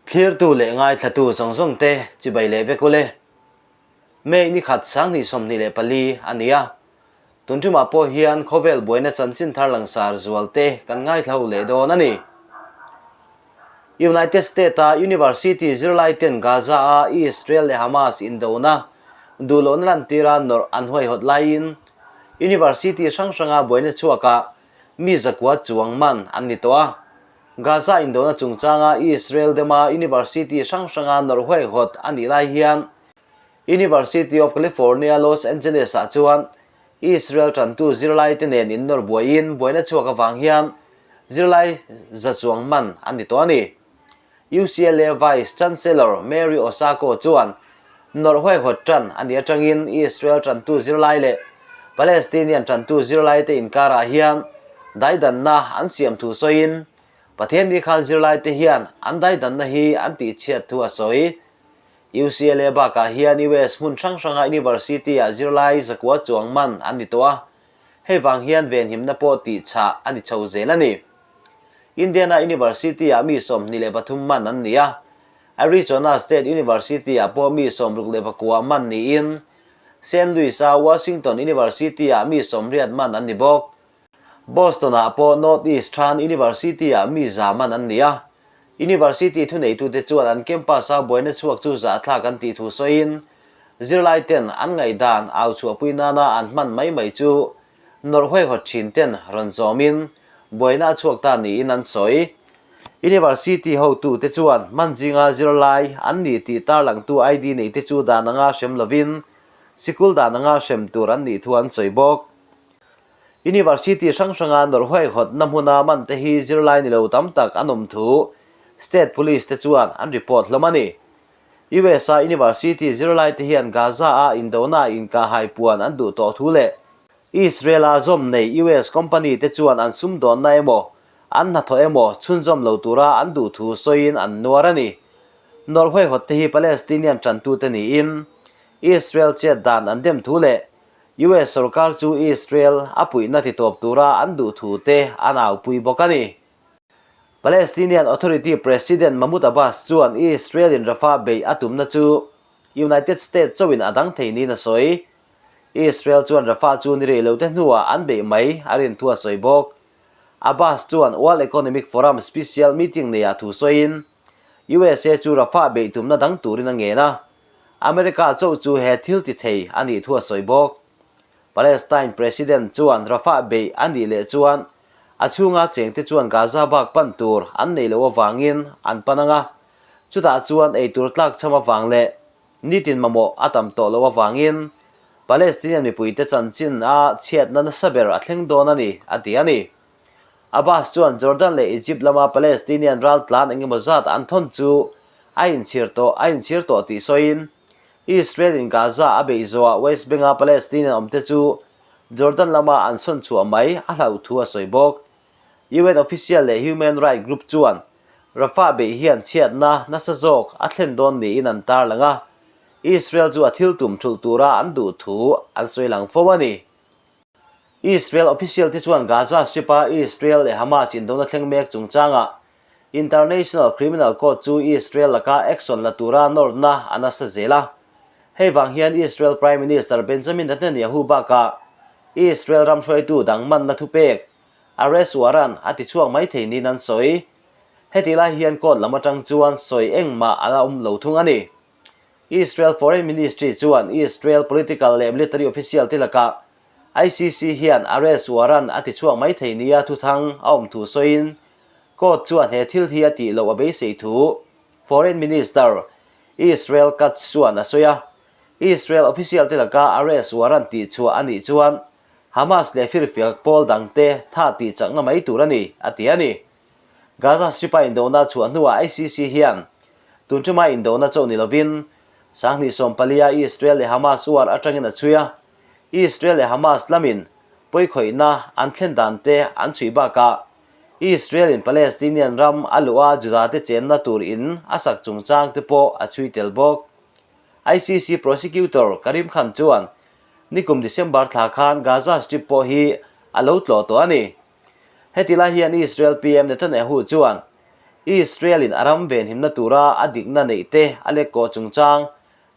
Thlirtu leh ngaithlatu zawng zawng te chibai leh vek ule. May ni khat 2024 a ni a. Tun ṭumah pawh hian khawvel buaina chanchin thar langsar zual te kan ngaithla ho leh dawn a ni. United States-a University zirlaiten Gaza-a Israel leh Hamas indona duhlohna lantira nawrh an huaihawt laiin University hrang hranga buaina chhuakah mi zakua chuang man an ni tawh a. Gaza indona chungchanga Israel dema University hrang hranga nawrh huaihawt a nih lai hian University of California, Los Angeles-ah chuan Israel tantu zirlaite nen innawr buaiin buaina chhuak avang hian zirlai za chuang man an ni tawh a ni. UCLA Vice Chancellor Mary Osako chuan nawrh huaihawt tan a nih atangin Israel tantu zirlai leh Palestinian tantu zirlaite inkarah hian daidanna an siam thu sawiin Pathianni khan zirlaite hian an daidanna hi an tihchhiat thu a sawi. UCLA bakah hian US hmun hrang hranga University-ah zirlai zakua chuang man an ni tawh a, hei vang hian venhimna pawh tih chhah a ni chho zel a ni. Indiana University-ah mi 23 man an ni a, Arizona State University-ah pawh mi 69 man niin Saint Louis-a Washington University-ah mi 80 man an ni bawk. Boston-ah pawh Northeastern University-ah mi za man an ni a, University thuneitute chuan an campus-a buaina chhuak chu zahthlak an tih thu sawiin, zirlaiten an ngaihdan au chhuahpui nana an hman mai mai chu nawrh huaihawt thin ten rawn zawmin buaina a chhuak ta niin an sawi. University hotute chuan hman zinga zirlai an ni tih tarlangtu ID neite chu dan anga hrem lovin sikul dan anga hrem tur an nih thu an sawi bawk. University hrang hranga nawrh huaihawtna hmuna man te hi zirlai ni lo tam tak an awm thu State Police te chuan an report hlawm a ni. US-a University zirlai te hian Gaza-a indona inkahhai puan an duh tawh thu leh Israel-a zawm nei US company te chuan an sumdawnna emaw an hnathawh emaw chhunzawm lo tura an duh thu sawiin an nuar a ni. Nawrh huaihawt te hi Palestinian tantute niin Israel chet dan an dem thu leh US sorkar chu Israel a puihna ti tawp tura an duh thu te an aupui bawk a ni. Palestinian Authority President Mahmoud Abbas chuan Israel-in Rafah beih a tumna chu United States chauhin a dang thei niin a sawi. Israel chuan Rafah chu ni rei lo te hnuah an beih mai a rin thu a sawi bawk. Abbas chuan World Economic Forum special meeting neiah thu sawiin USA chu Rafah beih tumna dang turin a ngen a. America chauh chu he thil ti thei a nih thu a sawi bawk. Palestine President chuan Rafah beih a nih leh chuan a chhunga chengte chuan Gaza bak pan tur an nei loh avangin an pan ang a, chutah chuan ei tur tlakchham avang leh nitin mamawh a tam tawh loh avangin Palestinian mipuite chanchin a chhiatna nasa ber a thleng dawn a ni, a ti a ni. Abbas chuan Jordan leh Egypt lama Palestinian raltlan engemaw zat an thawn chu a inchhir tawh a inchhir tawh tih sawiin, Israel-in Gaza a beih zawhah West Bank-a Palestinian awmte chu Jordan lama an sawn chhuah mai a hlauh thu a sawi bawk. UN official leh human rights group chuan Rafah beih hian chhiatna nasa zawk a thlen dawn niin an tarlang a, Israel chu a thil tum thulh tura an duh thu an sawi lang fo a ni. Israel official te chuan Gaza Strip-a Israel leh Hamas indona thleng mek chungchangah International Criminal Court chu Israel laka action la tura nawrna a nasa zel a. Hei vang hian Israel Prime Minister Benjamin Netanyahu bakah Israel ram hruaitu dang manna thupek, arrest warrant, a tichhuak mai thei niin an sawi. Heti lai hian court lam atang chuan sawi engmah a la awm lo thung a ni. Israel Foreign Ministry chuan Israel political leh military official te lakah ICC hian arrest warrant a tichhuak mai thei nia thuthang a awm thu sawiin court chuan he thil hi a tih loh a beisei thu Foreign Minister Israel Katz chuan a sawi a. Israel official te laka arrest warrant tihchhuah a nih chuan Hamas leh firfiak pawl dangte tha tih chakna mai tur a ni, a ti a ni. Gaza Strip-a indona chhuah hnuah ICC hian tun ṭuma indona chauh ni lovin 2014-a Israel leh Hamas war aṭangin a chhui a, Israel leh Hamas lamin pawikhawihna an thlen dan te an chhui bakah Israel-in Palestinian ram a luh a Juda-te chenna tur in a sak chungchang te pawh a chhui tel bawk. ICC Prosecutor Karim Khan chuan nikum December thla khan Gaza Strip pawh hi a lo tlawh tawh a ni. Heti lai hian Israel PM Netanyahu chuan Israel-in a ram venhimna tura a dikna neih te a lekkawh chungchang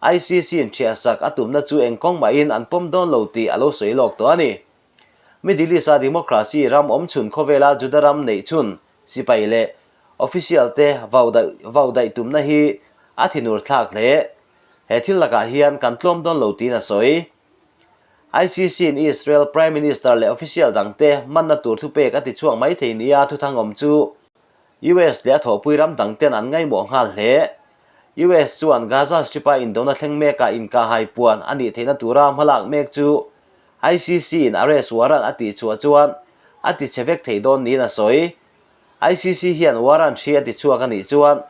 ICC-in ṭhiahsak a tumna chu eng kawng mahin an pawm dawn lo tih a lo sawi lawk tawh a ni. Middle East-a democracy ram awmchhun khawvela Juda ram neih chhun sipai leh official te vau daih tumna hi a thinur thlak hle. He thil lakah hian kan tlawm dawn lo tiin a sawi. ICC-in Israel Prime Minister leh official dangte manna tur thupek a tichhuak mai thei nia thuthang awm chu US leh a thawhpui ram dangten an ngaihmawh nghal hle. US chuan Gaza Strip-a indona thleng mekah inkahhai puan a nih theihna tura hmalak mek chu ICC-in arrest warrant a tihchhuah chuan a tichhe vek thei dawn niin a sawi. ICC hian warrant hri a tichhuak a nih chuan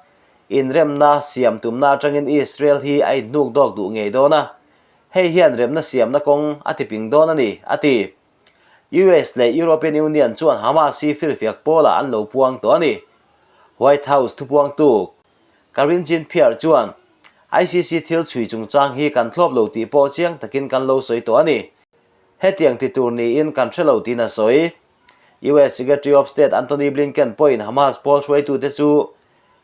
inremna siam tumna atangin Israel hi a inhnuk dawk duh ngei dawn a, hei hian remna siamna kawng a tiping dawn a ni, a ti. US leh European Union chuan Hamas hi firfiak pawlah an lo puang tawh a ni. White House thupuangtu Karine Jean-Pierre chuan, ICC thil chhui chungchang hi kan thlawp lo tih pawh chiang takin kan lo sawi tawh a ni. Hetiang ti tur niin kan hre lo tiin a sawi. US Secretary of State Antony Blinken pawhin Hamas pawl hruaitute chu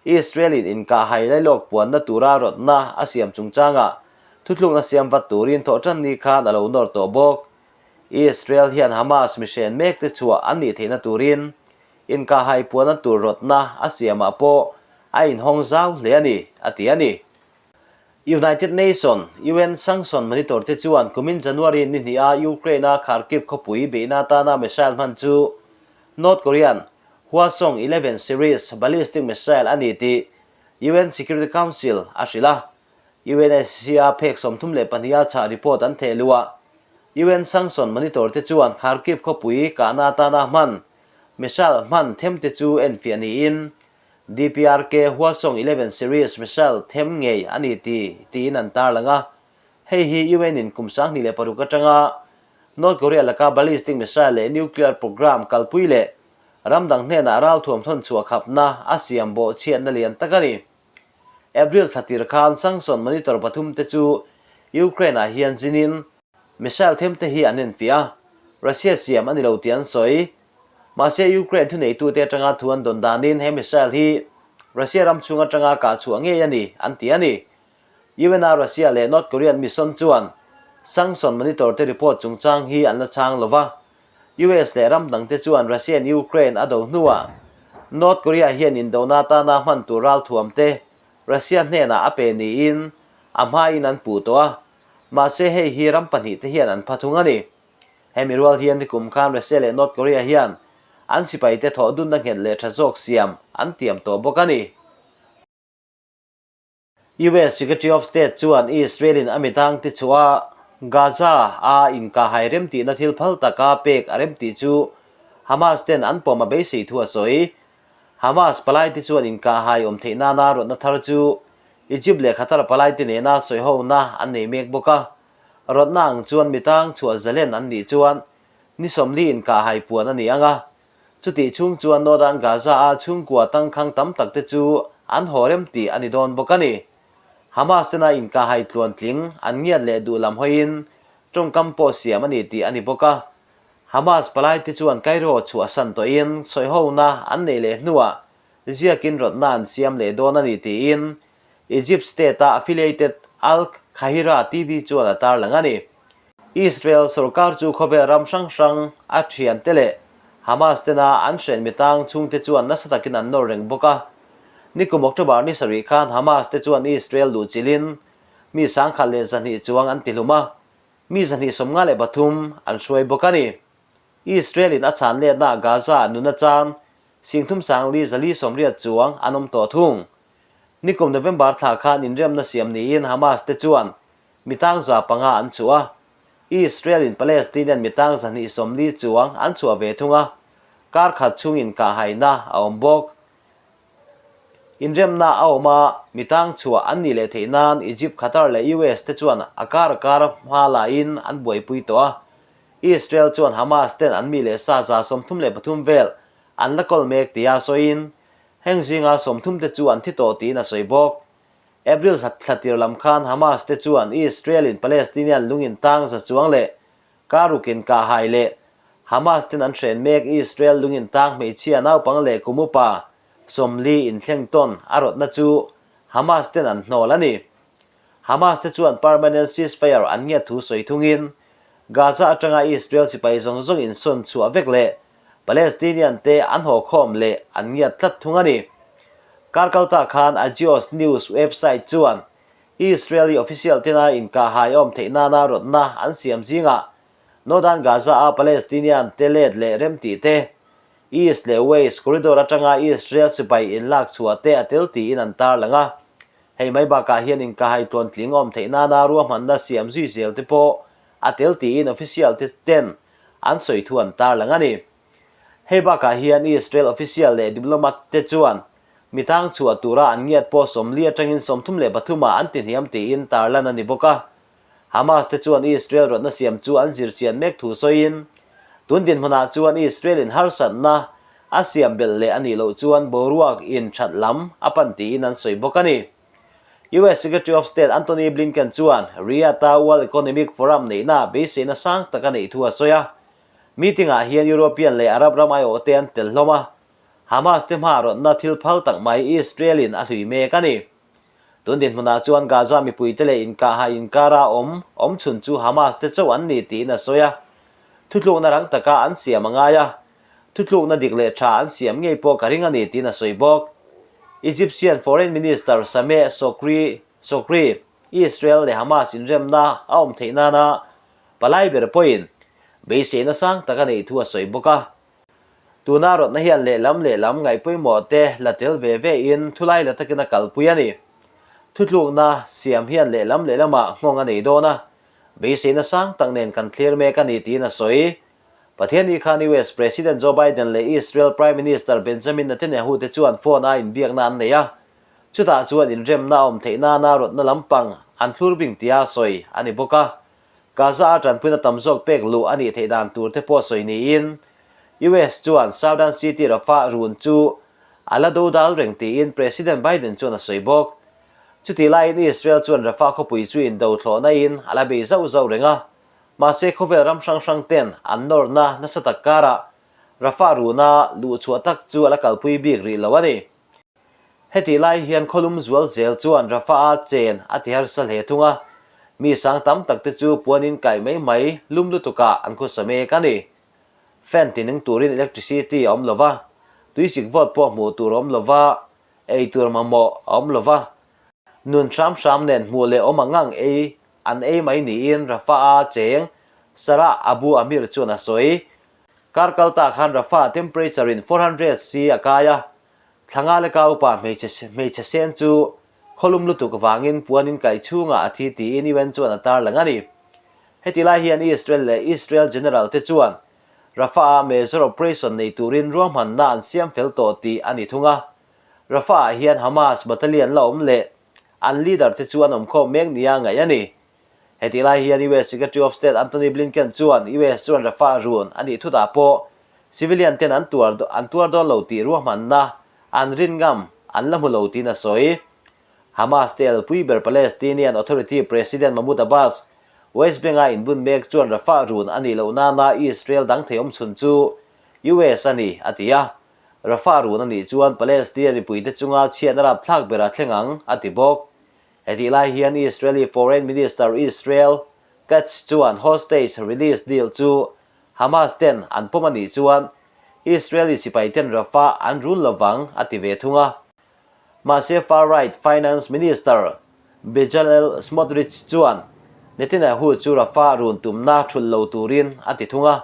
Israel-in inkahhai lailawk puanna tura rawtna a siam chungchangah thuthlukna siam vat turin thawhṭan ni khan a lo nawr tawh bawk. Israel hian Hamas mihren mekte chhuah an nih theihna turin inkahhai puanna tur rawtna a siamah pawh a inhawng zau hle a ni, a ti a ni. United Nation, UN, Sanction Monitor te chuan kumin January ni hniha Ukraine-a Kharkiv khawpui beihna atana missile hman chu North Korean Hwasong 11 series ballistic missile a ni tih UN Security Council a hrilh a. UNSC-a phek 32 a chhah report an theh luh a, UN Sanction Monitor te chuan Kharkiv khawpui kahna atana hman missile hman them te chu enfiah niin DPRK Hwasong 11 series missile them ngei a ni ti tiin an tarlang a. Hei hi UN in kum 2006 atanga North Korea laka ballistic missile leh nuclear program kalpui leh ram dang hnenah ralthuam thawn chhuah khapna a siam bawh chhiatna lian tak a ni. April thla tir khan sanction monitor pathum te chu Ukraine ah hian zinin missile them te hi an enfiah a, Russia siam a ni lo tih an sawi. Mahse Ukraine thuneitute atanga thu an dawn danin he missile hi Russia ram chhung atanga kah chhuah ngei a ni an ti a ni. UN-a Russia leh North Korean mission chuan sanction monitor te report chungchang hi an la chhang lo va, US leh ram dangte chuan Russia-in Ukraine a do hnuah North Korea hian indona atana hman tur ralthuam te Russia hnenah a pe niin a hmain an puh tawh a, mahse hei hi ram pahnihte hian an pha thung a ni. Hemi rual hian nikum khan Russia leh North Korea hian an sipaite thawh dunna nghet leh tha zawk siam an tiam tawh bawk a ni. US Secretary of State chuan Israel-in a midang te chhuah a, Gaza a inkahhai remtihna thil phal taka pek a remtih chu Hamas ten an pawm a beisei thu a sawi. Hamas palaite chuan inkahhai awm theih nana rawtna thar chu Egypt leh Qatar palaite nena sawihona an nei mek bawk a. Rawtna ang chuan mitang chhuah zalen an nih chuan ni 40 inkahhai puan a ni ang a, Chutih chhung chuan Northern Gaza-a chhungkua tangkhang tam tak te chu an haw rem tih a ni dawn bawk a ni. Hamas tena inkahhai tluantling an ngiat leh duh lam hawiin tawngkam pawh siam a ni tih a ni bawk a. Hamas palaite chuan Cairo chhuahsan tawhin sawihona an neih leh hnuah ziakin rawtna an siam leh dawn a ni tiin Egypt state-a affiliated Al-Qahira TV chuan a tarlang a ni. Israel sorkar chu khawvel ram hrang hrang a thiante leh Hamas tena an hren mitang chhungte chuan nasa takin an nawr reng bawk a. Nikum October ni sarih khan Hamas te chuan Israel luh chilhin mi 1200 chuang an tihlum a, mi 253 an hruai bawk a ni. Israel in a chhan letna Gaza nuna chan 3480 chuang an awm tawh thung. Nikum November thla khan inremna siam niin Hamas te chuan mitang 500 an chhuah a, Israel-in Palestinian mitang 240 chuang an chhuah ve thung a, kar khat chhung inkahhaina a awm bawk. Inremna a awm a, mitang chhuah an nih leh theih nan Egypt, Qatar leh US te chuan a kar a kar hma laiin an buaipui tawh a. Israel chuan Hamas ten an mi leh sa 33 vel an la kawl mek tia sawiin, heng zinga 30 te chu an thi tawh tiin a sawi bawk. April thla tir lam khan Hamas te chuan Israel-in Palestinian lungin tang za chuang leh karukin kahhai leh Hamas ten an hren mek Israel lungin tang hmeichhia naupang leh kum upa 40 inthleng tawn a rawtna chu Hamas ten an hnawl a ni. Hamas te chuan permanent ceasefire an ngiat thu sawi thungin Gaza atanga Israel sipai zawng zawng insawn chhuah vek leh Palestinian te an haw khawm leh an ngiat tlat thung a ni. Kar kalta khan Axios News website chuan Israeli official tena inkahhai awm theih nana rawtna an siam zingah Northern Gaza-a Palestinian te let leh remtih te, East leh West Corridor atanga Israel sipai inlak chhuah te a tel tiin an tarlang a. Hei mai bakah hian inkahhai tluantling awm theih nana ruahmanna siam zui zel te pawh a tel tiin official te ten an sawi thu an tarlang a ni. Hei bakah hian Israel official leh diplomat te chuan mi tang chhuah tura an ngiat pawh 40 atangin 33 ah an tihniam tiin tarlan a ni bawk a. Hamas te chuan Israel rawtna siam chu an zir chian mek thu sawiin, tun dinhmunah chuan Israel in harsatna a siam belh leh a nih loh chuan boruak in that lam a pan tiin an sawi bawk a ni. US Secretary of State Antony Blinken chuan Riyadh-a World Economic Forum neihna beiseina sang tak a neih thu a sawi a. Meeting-ah hian European leh Arab ram aiawhte an tel hlawm a. Hamas te hma rawtna thil phal tak mai Israel-in a hlui mek a ni. Tun dinhmunah chuan Gaza mipuite leh inkahhai inkara awm awm chhun chu Hamas te chauh an ni tiin a sawi a. Thutlukna rang taka an siam a ngai a, thutlukna dik leh tha an siam ngei pawh ka ring a ni tiin a sawi bawk. Egyptian Foreign Minister Sameh Sokri Sokri, Israel leh Hamas inremna a awm theih nana palai ber pawhin beiseina sang tak a neih thu a sawi bawk a. Tuna rawtna hian lehlam lehlam ngaih pawimawh te la tel ve ve in thulai la takin a kalpui a ni. Thutlukna siam hian lehlam lehlamah nghawng a nei dawn a, beiseina sang tak nen kan thlir mek a ni tiin a sawi. Pathianni khan US President Joe Biden leh Israel Prime Minister Benjamin Netanyahu te chuan phone a inbiakna an nei a, chutah chuan inremna a awm theih nana rawtna lampang an thlur bing tia sawi a ni bawk a. Gaza-a tanpuina tam zawk pek luh a nih theih dan tur te pawh sawi niin US chuan Southern City Rafah run chu a la do dal reng tiin President Biden chuan a sawi bawk. Chutih laiin Israel chuan Rafah khawpui chu indo thlawhna in a la bei zauh zauh reng a, mahse khawvel ram hrang hrang ten an nawrna nasa tak karah Rafah runa luhchhuah tak chu a la kalpui bik rih lo a ni. Hetih lai hian khawlum zual zel chuan Rafah-a chen a ti harsa hle thung a, mi sang tam tak te chu puanin kaih mai mai lum lutukah an khawsa mek a ni. Fan ti nung turin electricity a awm lo va, tuisik vawt pawh hmuh tur a awm lo va, ei tur mamawh a awm lo va. Nun hram hram nen hmuh leh awm ang ang ei an ei mai niin Rafah-a cheng Sarah Abu Amir chuan a sawi. Kar kal ta khan Rafah temperature in 400 C a kai a, Thlanga leka upa hmeichhe hmeichhe sen chu khawlum lutuk vangin puanin kaih chhungah a thi tiin UN chuan a tarlang a ni. Heti lai hian Israel leh Israel General te chuan Rafah-ah major operation nei turin ruahmanna an siam fel tawh tih a ni thung a. Rafah-ah hian Hamas battalion la awm leh an leader te chu an awmkhawm mek nia ngaih a ni. Heti lai hian US Secretary of State Antony Blinken chuan US chuan Rafah run a nih thutah pawh civilian ten an tuar an tuar dawn lo tih ruahmanna an rin ngam an la hmu lo tiin a sawi. Hamas te elpui ber Palestinian Authority President Mahmoud Abbas, West Bank-a inbun mek chuan Rafah run a nih loh nana Israel dang thei awm chhun chu US a ni, a ti a. Rafah run a nih chuan Palestinian mipuite chunga chhiatna rapthlak ber a thleng ang, a ti bawk. Hetih lai hian Israeli Foreign Minister Israel Katz chuan hostage release deal chu Hamas ten an pawm a nih chuan Israeli sipai ten Rafah an rul lovang a ti ve thung a. Mahse far-right Finance Minister Bezalel Smotrich chuan Netanyahu chu Rafah run tumna thulh lo turin a ti thung a.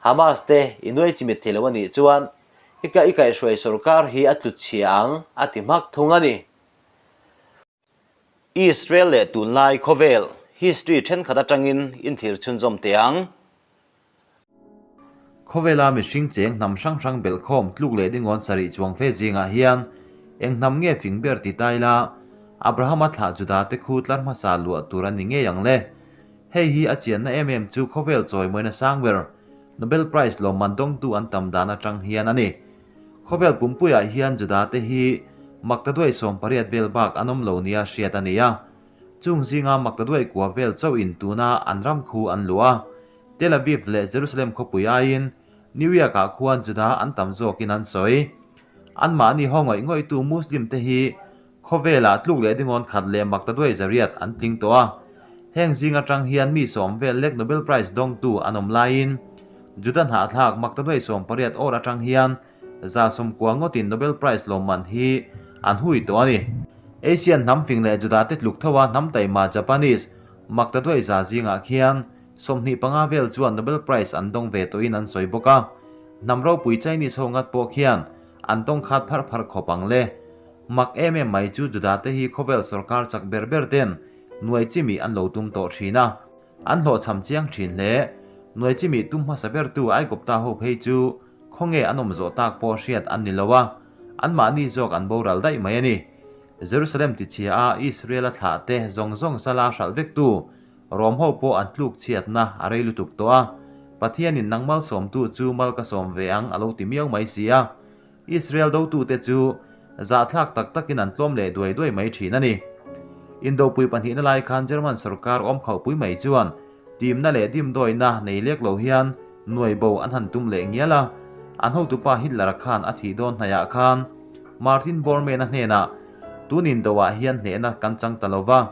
Hamas te i nuai chimit thei lo a nih chuan i kaihhruai sorkar hi a tlut chhia ang a ti hmak thung a ni. Israel leh tunlai khawvel history thenkhat atangin inthlir chhunzawm teh ang. Khawvela mihring cheng hnam hrang hrang belhkhawm tluk leh dingawn sarih chuang fe zingah hian eng hnam nge fing ber ti ta ila, Abrahama thlah Juda te khu tlar hmasa luah tur a ni ngei ang le. Hei hi a chianna em em chu khawvel chawimawina sang ber Nobel Prize lawmman dawngtu an tam dan atang hian a ni. Khawvel pumpuiah hian Juda-te hi maktaduai 18 vel bak an awm lo nia hriat a ni a. Chung zinga maktaduai kua vel chauhin tuna an ram khu an luah a. Tel Aviv leh Jerusalem khawpui aiin New York-ah khuan Juda an tam zawkin an sawi. Anmahni haw ngawih ngawihtu Muslim te hi khawvelah tluk leh dingawn khat leh maktaduai zariat an tling tawh a. Heng zing atang hian mi sawm vel lek Nobel Prize dawngtu an awm laiin Juda hnahthlak maktaduai 18 awr atang hian 190 ngawtin Nobel Prize lawmman hi an hui tawh a ni. Asian hnam fing leh Juda te tluk tho a hnam taima Japanese maktaduai za zingah khian 25 vel chuan Nobel Prize an dawng ve tawhin an sawi bawk a. Hnam ropui Chinese ho ngat pawh khian an tawng khat pharh pharh khawp ang le. Mak em em mai chu Juda te hi khawvel sorkar chak ber ber ten nuai chimi an lo tum tawh thin a. An hlawhchham chiang thin hle. Nuai chimi tum hmasa bertu Aigupta ho phei chu khawnge an awm zawh tak pawh hriat an ni lo a, anmahni zawk an boral daih mai a ni. Jerusalem tichhia a Israel-a thlah te zawng zawng sala hralh vektu Rom ho pawh an tluk chhiatna a rei lutuk tawh a, Pathianin nang malsawmtu chu mal ka sawm ve ang a lo ti miau mai si a. Israel dotute chu zahthlak tak takin an tlawm leh duai duai mai thin a ni. Indopui pahnihna lai khan German sorkar awm khauhpui mai chuan timna leh dimdawina nei lek lo hian nuai bo an han tum leh ngial a. An hotupa Hitler-a khan a thih dawn hnaiah khan Martin Bormann-a hnenah, Tun indoah hian hnehna kan chang ta lo va,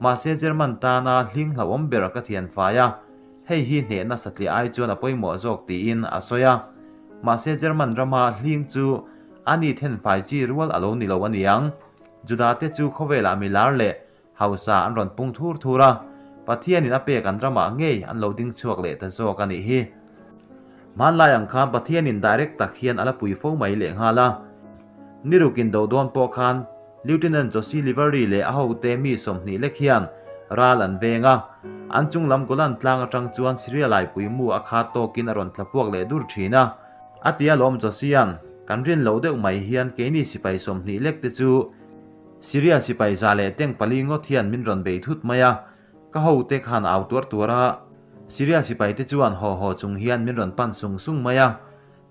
mahse German tana hling hlauhawm ber ka thian fai a, Hei hi hnehna satliah ai chuan a pawimawh zawk tiin a sawi a. Mahse German rama hling chu a ni thenfai chi rual a lo ni lo a niang. Judate chu khawvelah milar leh hausa an rawn pung thur thur a, Pathianin a pek an ramah ngei an lo ding chhuak leh ta zawk a nih hi. Hmanlai ang khan Pathianin direct tak hian a la pui fo mai lehnghal a. Nirukin do dawn pawh khan Lieutenant Josie Livery leh a hote mi 20 lek hian ral an veng a, an chung lam Golan tlang atang chuan Syria laipui mu a khat tawkin a rawn tla puak leh dur thin a. A tia lawm Josie-a'n kan rin lo deuh mai hian keini sipai 20 lek te chu Syria sipai za leh tank pali ngawt hian min rawn bei thut mai a, ka hote khan au tuar tuar a. Syria sipai te chuan haw haw chung hian min rawn pan sung sung mai a.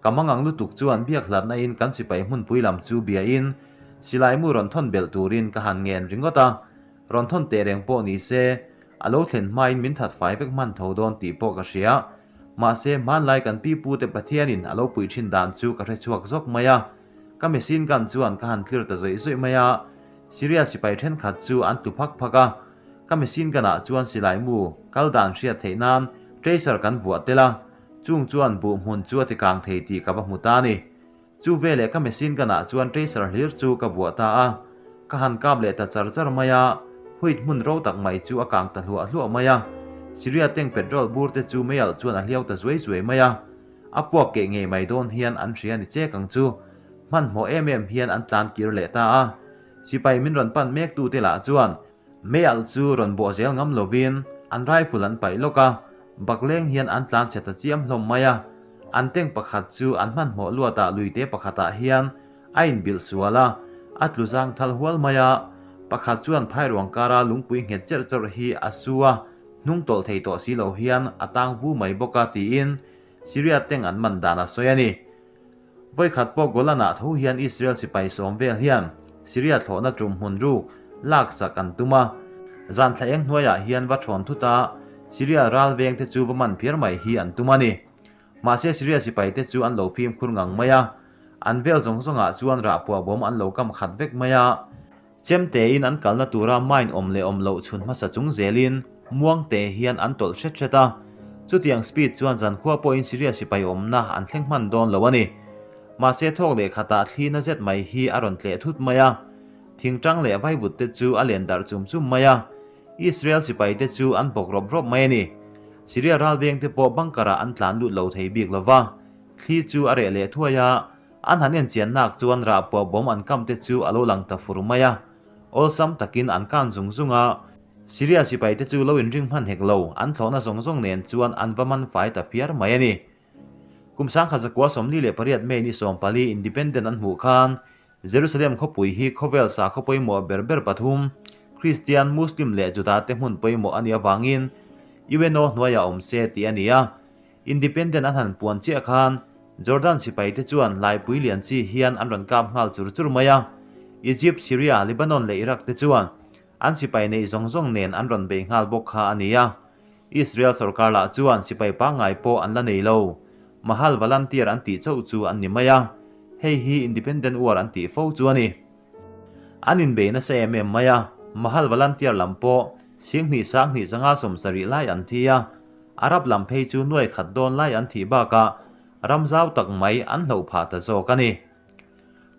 Ka mangang lutuk chuan biak hlatna in kan sipai hmunpui lam chu bia in silai mu rawn thawn belh turin ka han ngen ringawt a, rawn thawn teh reng pawh ni se a lo thlen hmain min that fai vek hman tho dawn tih pawh ka hria. Mahse hmanlai kan pi pu te Pathianin a lo pui thin dan chu ka hre chhuak zawk mai a, ka machine gun chuan ka han clear ta zawih zawih mai a, Syria sipai thenkhat chu an tlu phak phak a, ka machine gun ah chuan silai mu kal dan hriat theih nan tracer kan vuah tel a, Chung chuan buh hmun chu a ti kang thei tih ka va hmu ta a ni. Chu veleh ka machine gun ah chuan tracer hlir chu ka vuah ta a. Ka han kap leh ta char char mai a, huit hmun ro tak mai chu a kang ta hluah hluah mai a. Syria tank petrol bur te chu meialh chuan a hliau ta zuai zuai mai a. A puak keh ngei mai dawn hian an hria ni chek ang chu. Hmanhmawh em em hian an tlan kir leh ta a. Sipai min rawn pan mek tu te lah chuan Meialh chu rawn bawh zel ngam lovin an rifle an paih lawk a, bakleng hian an tlan chhe ta chiam hlawm mai a. An tank pakhat chu an hmanhmawh luatah luite pakhatah hian a inbilh sual a, a tlu zang thal hual mai a. Pakhat chuan phairuang kara lungpui nghet cherh chawrh hi a su a, hnung tawlh thei tawh si lo hian a tang vu mai bawk a tiin Syria tank an man dan a sawi a ni. Vawikhat pawh Golan-ah tho hian Israel sipai 10 vel hian Syria thlawhna tum hmun ruk lak sak an tum a. Zan thla eng hnuaiah hian va thawn thut a, Syria ral veng te chu va man phiar mai hi an tum a ni. Mahse Syria sipai te chu an lo fimkhur ngang mai a, an vel zawng zawngah chuan rah puah bawm an lo kam khat vek mai a. Chem tein an kalna tura mine awm leh awm loh chhun hmasa chung zelin muang te hian an tawlh hret hret a. Chutiang speed chuan zankhua pawhin Syria sipai awmna an thleng hman dawn lo a ni. Mahse thawk leh khatah thli na zet mai hi a rawn tleh thut mai a. Thingtang leh vaivut te chu a len darh chum chum mai a. Israel sipai te chu an bawk rawp rawp mai a ni. Syria ralveng te pawh bunker ah an tlan lut lo thei bik lova. Thli chu a reh leh thuai a. An han en chian nak chuan rah puah bawm an kam te chu a lo lang ta fur mai a, awlsam takin an kan zung zung a. Syria sipai te chu lo inring hman hek lo, an thlawhna zawng zawng nen chuan an va man fai ta phiar mai a ni. Kum 1948 May ni 14 Independent an hmuh khan Jerusalem khawpui hi khawvel sakhaw pawimawh ber ber pathum, Kristian, Muslim leh Juda te hmun pawimawh a nih avangin UNO hnuaiah awm se tih a ni a. Independent an han puan chiah khan Jordan sipai te chuan laipui lian chi hian an rawn kap nghal chur chur mai a. Egypt, Syria, Lebanon leh Iraq te chuan an sipai neih zawng zawng nen an rawn bei nghal bawk kha a ni a. Israel sorkar lah chuan sipai pangngai pawh an la nei lo. Mahal volunteer an tih chauh chu an ni mai a. Hei hi Independent War an tih fo chu a ni. An inbei nasa em em mai a, Mahal Volunteer lam pawh 2000 20 zanga 70 lai an thi a, Arab lam phei chu nuai khat dawn lai an thih bakah ram zau tak mai an hloh phah ta zawk a ni.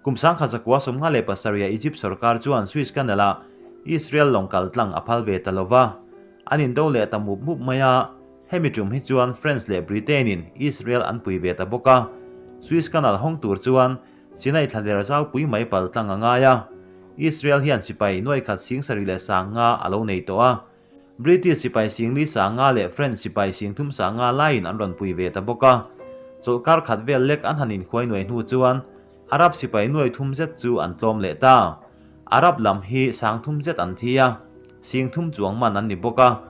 Kum 1957 a Egypt sorkar chuan Suez Canal-ah Israel lawng kal tlang a phal ve ta lo va, an indo leh ta mup mup mai a, hemi tum hi chuan France leh Britain-in Israel an pui ve ta bawk a, Suez Canal hawng tur chuan Sinai thlaler zau pui mai pal tlang a ngai a, Israel hian sipai nuai khat 75,000 a lo nei tawh a, British sipai 4,500 leh French sipai 3,500 laiin an rawn pui ve ta bawk a. Chawlhkar khat vel lek an han inkhuai nuai hnu chuan Arab sipai nuai thum zet chu an tlawm leh ta. Arab lam hi 3,000 zet an thi a, 3,000 chuang man an ni bawk a.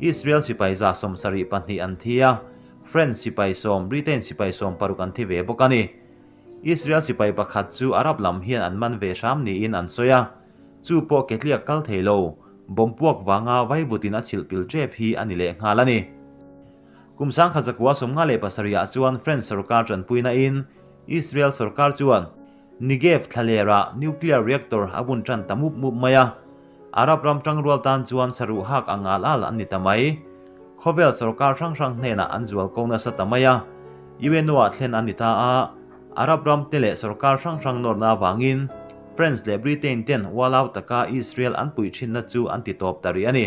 Israel sipai 72 an thi a, French sipai 10, Britain sipai 16 an thi ve bawk a ni. Israel sipai pakhat chu Arab lam hian an man ve hram niin an sawi a, chu pawh ketliak kal thei lo, bomb puak vanga vaivutin a chhilh pil tep hi a ni leh nghal a ni. Kum 1957 ah chuan French sorkar tanpuina in Israel sorkar chuan Negev thlaler ah nuclear reactor a bun tan ta mup mup mai a, Arab ram tangrual tan chuan saruh hak ang al al an ni ta mai. Khawvel sorkar hrang hrang hnenah an zual ko nasa ta mai a, UNO ah thlen an ni ta a, Arab ram te leh sorkar hrang hrang nawrna avangin France leh Britain ten ualau taka Israel an puih thinna chu an ti tawp ta rih a ni.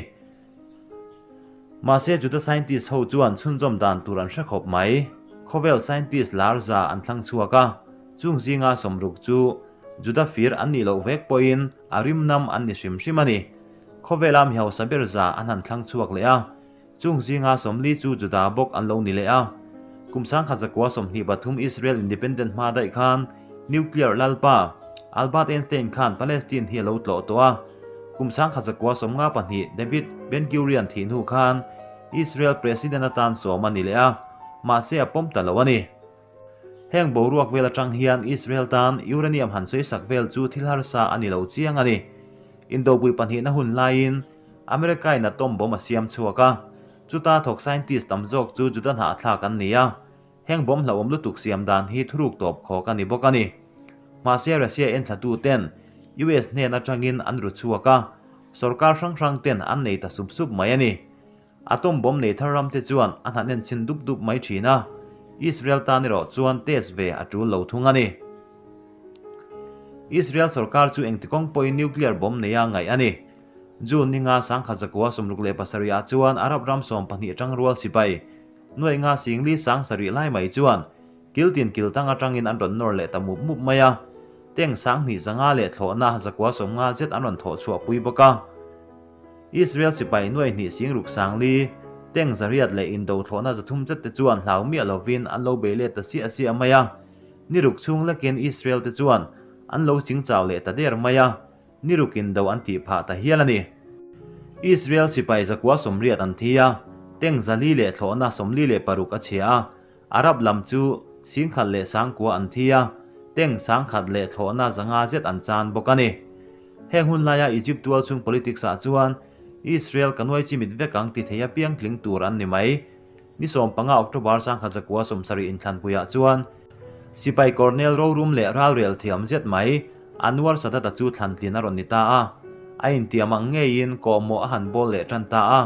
Mahse Juda scientist ho chuan chhunzawm dan tur an hre khawp mai. Khawvel scientist lar za an thlang chhuak a, chung zinga sawmruk chu Juda fir an nih loh vek pawhin a rim nam an ni hrim hrim a ni. Khawvela mi hausa ber za an han thlang chhuak leh a, chung zinga 40 chu Juda bawk an lo ni leh a. Kum 1923 Israel independent hma daih khan nuclear lalpa Albert Einstein khan Palestine hi a lo tlawh tawh a. Kum 1952 David Ben-Gurion thih hnu khan Israel president atan sawm a ni leh a, mahse a pawm ta lo a ni. Heng boruak vel atang hian Israel tan uranium han sawi sak vel chu thil harsa a ni lo chiang a ni. Indopui pahnihna hun laiin America-in atom bomb a siam chhuak a, chuta thawk scientist tam zawk chu Juda hnahthlak an ni a, heng bomb hlauhawm lutuk siam dan hi thuruk tawp khawk a ni bawk a ni. Mahse Russia enthlatu ten US hnen atangin an ru chhuak a, sorkar hrang hrang ten an nei ta sup sup mai a ni. Atom bomb nei thar ram te chuan a hna nen chhin dup dup mai thin a, Israel tan erawh chuan test ve a tul lo thung a ni. Israel sorkar chu engti kawng pawhin nuclear bomb neia ngaih a ni. June ninga 1967 ah chuan Arab ram 12 atang rual sipai nuai nga 4,000 7,000 lai mai chuan kiltin kiltang atangin an rawn nawr leh ta mup mup mai a, tank 2500 leh thlawhna 190 zet an rawn thawh chhuah pui bawk a. Israel sipai nuai hnih 6,000 4,000, tank 800 leh indo thlawhna 300 zet te chuan hlau miah lovin an lo bei let ta siah siah mai a, ni ruk chhung lekin Israel te chuan an lo chingchau leh ta der mai a, ni ruk indo an tih phah ta hial a ni. Israel sipai 180 an thi a, tank 400 leh thlawhna 46 a chhia a, Arab lam chu 1,009 an thi a, tank 1,000 leh thlawhna 500 zet an chan bawk a ni. Heng hun laia Egypt tual chung politics ah chuan Israel ka nuai chimit vek ang ti thei a piang tling tur an ni mai. Ni 15 October 1970 inthlanpuiah chuan sipai Colonel rorum leh ralrel thiam zet mai Anwar Sadat-a chu thlantlin a rawn ni ta a, a intiam ang ngeiin kawhmawh a han bawl leh tan ta a.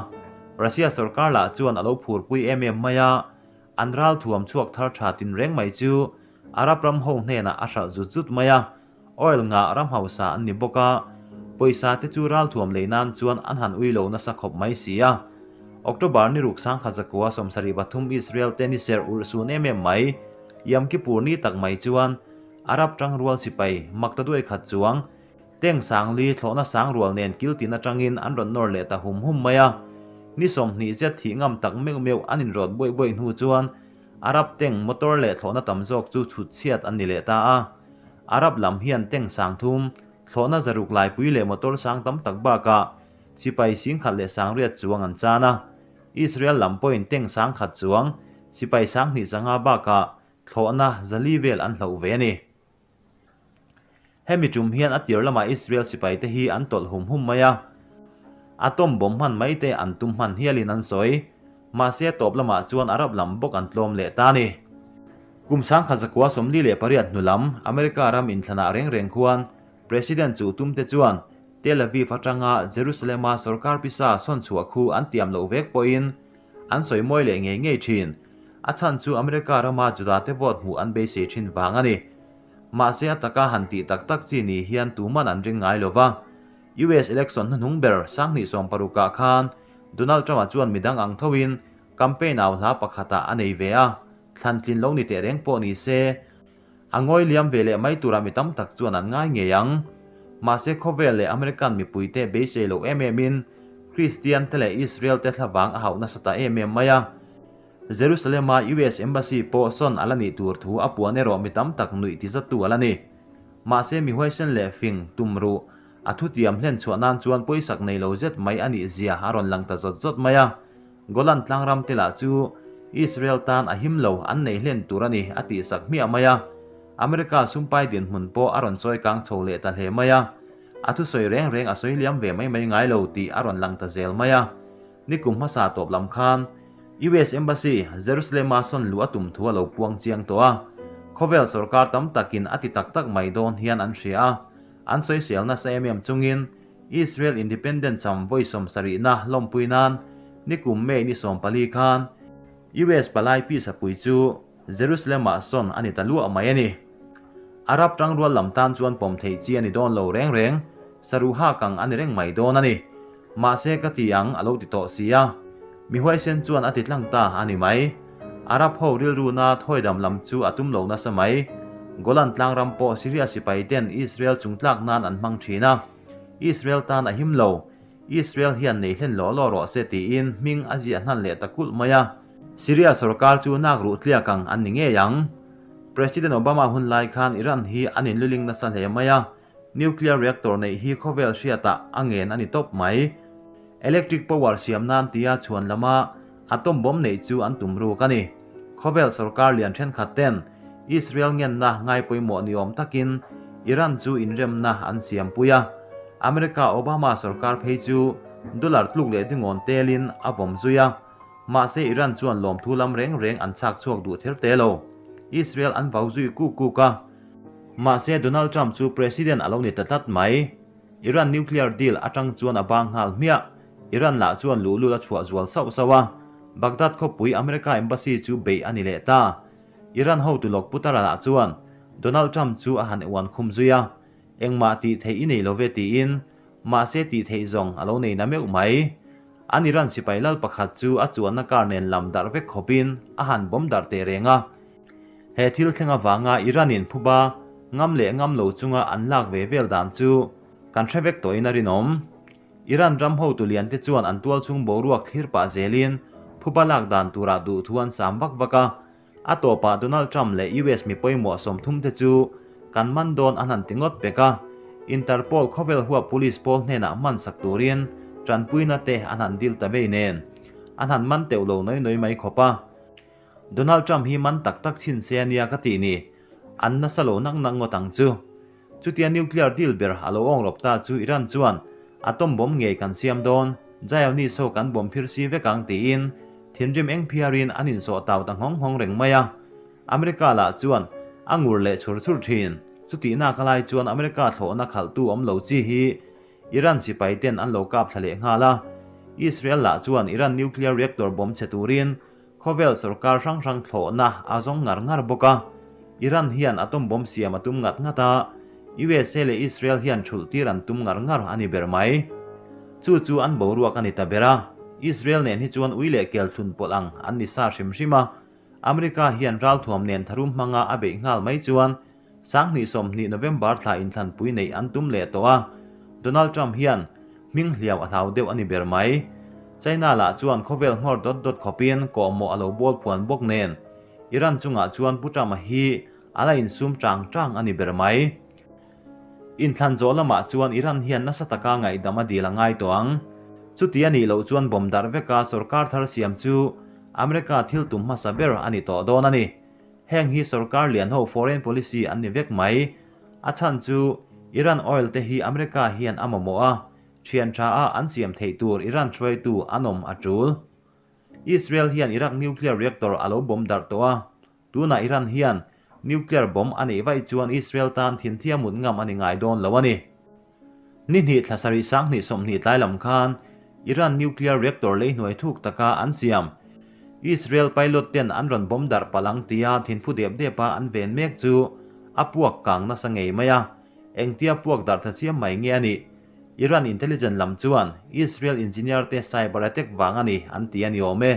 Russia sorkar lah chuan a lo phurpui em em mai a, an ral thuam chhuak thar tha tin reng mai chu Arab ram ho hnenah a hralh zut zut mai a, oil ngah ram hausa an ni bawk a, pawisa te chu ral thuam lei nan chuan an han ui lo nasa khawp mai si a. October ni ruk 1973 Israel te ni serh urh sun em em mai, Yom Kippur ni tak mai chuan Arab tangrual sipai makta duai khat chuang tank 4,000 thlawhna sang rual nen kiltin atangin an rawn nawr leh ta hum hum mai a. Ni 20 zet thih ngam tak meuh meuh an inrawt buai buai hnu chuan Arab tank motor leh thlawhna tam zawk chu chhut chhiat an ni leh ta a. Arab lam hian tank 3,000, thlawhna 600 laipui leh motor sang tam tak bakah sipai 1,800 chuang an chan a. Israel lam pawhin tank 1,000 chuang, sipai 2,500 bakah thlawhna 400 vel an hloh ve a ni. Hemi tum hian a tir lamah Israel sipai te hi an tawlh hum hum mai a, atom bomb hman mai te an tum hman hialin an sawi. Mahse tawp lamah chuan Arab lam bawk an tlawm leh ta a ni. Kum 1948 hnu lam America ram inthlanah reng reng khuan President chu tumte chuan Tel Aviv atanga Jerusalem-a sorkar pisa sawn chhuah khu an tiam loh vek pawhin an sawi mawi leh ngei ngei thin. A chhan chu America rama Judate vote hmuh an beisei thin vang a ni. Mahse a taka han tih tak tak chi ni hian tuman an ring ngai lo va. US election hnuhnung ber 2016 ah khan Donald Trump-a chuan midang ang thoin campaign au hla pakhatah a nei ve a, thlan tlin lo ni teh reng pawh ni se, a ngawi liam ve leh mai turah mi tam tak chuan an ngai ngei ang. Mahse khawvel leh American mipuite beisei lo em emin Kristian te leh Israel te thlavang a hauh nasa ta em em mai a. Jerusalem-a US Embassy pawh sawn a la nih tur thu a puan erawh mi tam tak nuih tizattu a la ni. Mahse mi huaisen leh fing, tum ruh, a thutiam hlen chhuah nan chuan pawisak nei lo zet mai a nih zia a rawn lang ta zawt zawt mai a. Golan tlangram te lah chu Israel tan a him lo an nei hlen tur a ni a tihsak hmiah mai a. America sumpai dinhmun pawh a rawn chawi kang chho leh ta hle mai a. A thusawi reng reng a sawi liam ve mai mai ngai lo tih a rawn lang ta zel mai a. Nikum hmasa tawp lam khan US Embassy Jerusalem-a sawn luh a tum thu a lo puang chiang tawh a. Khawvel sorkar tam takin a ti tak tak mai dawn hian an hria a. An sawisel nasa em em chungin Israel Independent cham vawi 70na lawmpui nan nikum May ni 14 khan US palai pisapui chu Jerusalem-ah sawn a ni ta luah mai a ni. Arab tangrual lam tan chuan pawm theih chi a ni dawn lo reng reng, saruha kang a ni reng mai dawn a ni. Mahse ka ti ang a lo ti tawh si a, mi huaisen chuan a ti tlang ta a ni mai. Arab ho rilruna thawidam lam chu a tum lo nasa mai. Golan tlangram pawh Syria sipai ten Israel chungtlak nan an hmang thin a, Israel tan a him lo, Israel hian nei hlen law law rawh se tiin hming a ziah hnan leh ta kulh mai a. Syria sorkar chu nak ruh tliak ang an ni ngei ang. President Obama hun lai khan Iran hi an inluling nasa hle mai a, nuclear reactor neih hi khawvel hriatah a ngen a ni tawp mai. Electric power siam nan tia chhuan lama atom bomb neih chu an tum ruk a ni. Khawvel sorkar lian thenkhat ten Israel ngenna ngai pawimawh ni awm takin Iran chu inremna an siam pui a. America Obama sorkar phei chu dollar tluk leh dingawn telin a vawm zui a. Mahse Iran chuan lawmthu lam reng reng an chhak chhuak duh ther te lo. Israel an vau zui kuk kuk a. Mahse Donald Trump chu President a lo ni ta tlat mai. Iran nuclear deal atang chuan a bang nghal hmiah. Iran lah chuan luhlul a chhuah zual sauh sauh a. Baghdad khawpui America Embassy chu beih a ni leh ta. Iran hotu lawk Putara lah chuan Donald Trump chu a han uan khum zui a. Engmah tih theih i nei lo ve tiin, mahse tih theih zawng a lo nei na meuh mai. An Iran sipai lal pakhat chu a chuanna car nen lam darh vek khawpin a han bawm darh teh reng a. He thil thleng avanga Iran-in phuba ngam leh ngam lo chunga an lak ve vel dan chu kan hre vek tawhin a rinawm. Iran ram hotu lian te chuan an tualchhung boruak thlir pah zelin phuba lak dan turah duhthu an sam vak vak a. A tawpah Donald Trump leh US mi pawimawh 30 te chu kan man dawn an han ti ngawt pek a. Interpol khawvel huap police pawl hnenah hman sak turin tanpuina te an han dil ta vei nen an han man teuh lo noi noi mai khawp a. Donald Trump hi man tak tak chhin se a nia ka tih ni. An nasa lo nak nak ngawt ang chu. Chutia nuclear deal ber a lo awng rawp ta chu Iran chuan atom bomb ngei kan siam dawn, Zionist ho kan bomb phir si vek ang tiin thinrim eng phiarin an insawh tau ta nghawng nghawng reng mai a. America lah chuan a ngur leh chhur chhur thin. Chutihnak lai chuan America thlawhna khalhtu awm lo chi hi Iran sipai ten an lo kap thla leh nghal a. Israel lah chuan Iran nuclear reactor bomb che turin Khawvel sorkar hrang hrang thlawhna a zawng ngar ngar bawk a. Iran hian atom bomb siam a tum ngat ngat a, USA leh Israel hian thulh tir an tum ngar ngar a ni ber mai. Chu chu an boruak a ni ta ber a. Israel nen hi chuan ui leh kel thlun pawlh ang an ni sa hrim hrim a. America hian ralthuam nen tharum hmanga a beih nghal mai chuan 2020 November thla inthlanpui neih an tum leh tawh a, Donald Trump hian hming hliau a hlau deuh a ni ber mai. China lah chuan khawvel nghawr dawt dawt khawpin kawhmawh a lo bawl phuan bawk nen Iran chungah chuan Pu Trump-a hi a la insum chang chang a ni ber mai. Inthlan zawh lamah chuan Iran hian nasa taka ngaihdam a dil a ngai tawh ang. Chuti a nih loh chuan bomb darh veka sorkar thar siam chu America thil tum hmasa ber a ni tawh dawn a ni. Heng hi sorkar lian ho foreign policy an ni vek mai. A chhan chu Iran oil te hi America hian a mamawh a, thian tha a an siam theih tur Iran hruaitu an awm a tul. Israel hian Iraq nuclear reactor a lo bomb darh tawh a. Tunah Iran hian nuclear bomb a neih vaih chuan Israel tan thinthia mut ngam a ni ngai dawn lo a ni. Ni hnih thla sarih sanghnih 20 tlai lam khan Iran nuclear reactor lei hnuai thuk taka an siam Israel pilot ten an rawn bomb darh palh ang tia thinphu dep dep a an ven mek chu a puak kang nasa ngei mai a, engtia puak darh thla chiam mai nge a nih? Iran intelligence lam chuan Israel engineer te cyber attack vang a ni an ti a ni awm e.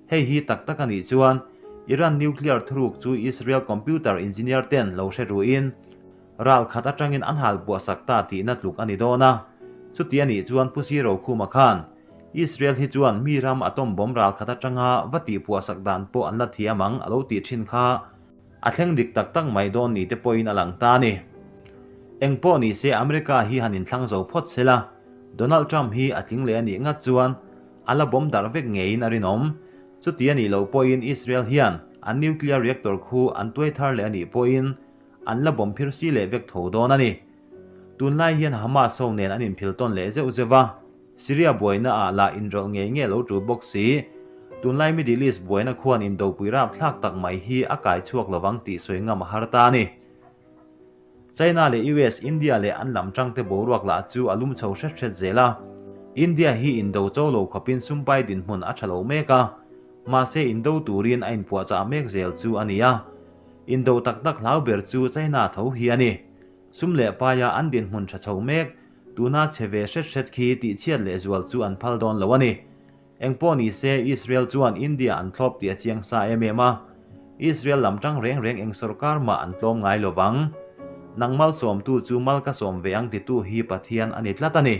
Hei hi tak tak a nih chuan Iran nuclear thuruk chu Israel computer engineer ten lo hre ruin ral khat atangin an hal buahsak ta tihna tluk a ni dawn a. Chuti a nih chuan Pu Si Rokhuma khan Israel hi chuan mi ram atom bomb ral khat atanga va tih puahsak dan pawh an la thiam ang a lo tih thin kha a thleng dik tak tak mai dawn ni te pawhin a lang ta a ni. Eng pawh ni se America hi han inthlang zo phawt se la, Donald Trump hi a tling leh a nih ngat chuan a la bomb darh vek ngeiin a rinawm. Chuti a nih loh pawhin Israel hian an nuclear reactor khu an tuai thar leh a nih pawhin an la bomb phir si leh vek tho dawn a ni. Tunlai hian Hamas ho nen an inphil tawn leh zeuh zeuh a. Syria buaina ah lah inrawlh ngei ngei lo tul bawk si. Tunlai Middle East buaina khuan indopui rapthlak tak mai hi a kai chhuak lovang tih sawi ngam a har ta a ni. China leh US, India leh an lam tangte boruak lah chu a lum chho hret hret zel a. India hi indo cho lo khawpin sumpai dinhmun a tha lo mek a, mahse indo turin a inpuahchah mek zel chu a ni a. Indo tak tak hlau ber chu China tho hi a ni. Sum leh paia an dinhmun tha chho mek, tuna chhe ve hret hret khi tihchhiat leh zual chu an phal dawn lo a ni. Engpawh ni se Israel chuan India an thlawp tih a chiang sa em em a, Israel lam tang reng reng eng sorkar mah an tlawm ngai lo vang. Nang malsawmtu chu mal ka sawm ve ang titu hi Pathian a ni tlat a ni.